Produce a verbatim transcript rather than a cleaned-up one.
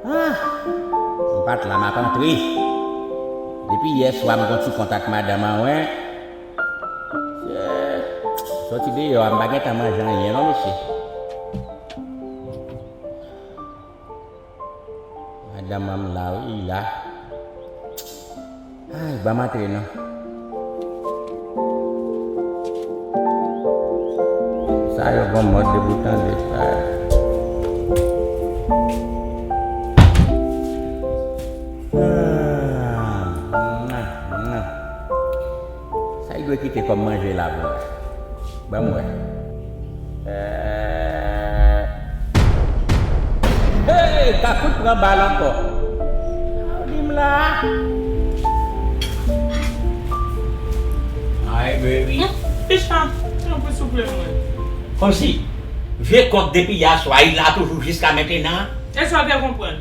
Ah, m pa t la, m ap antre. Depi yè swa, m gon ti kont ak madanm an, wen. Sòti deyò a, m pa gentan manje anyen, non, mesye. Madanm an la, wi, li la. Ay, ban m antre non. Sa yo gon mòd de bout tande sa. Ah, mwa, mwa. Sa y dwe kite kòm manje la pou mwen. Ban m wè. Eh. Hey, Kakout pran bal ankò. Di m la. Ay, baby. Picha, tanpri souple mwen. Kòmsi, vye kont depi yè swa, li la toujou jiska mentenan. E sa w te konprann?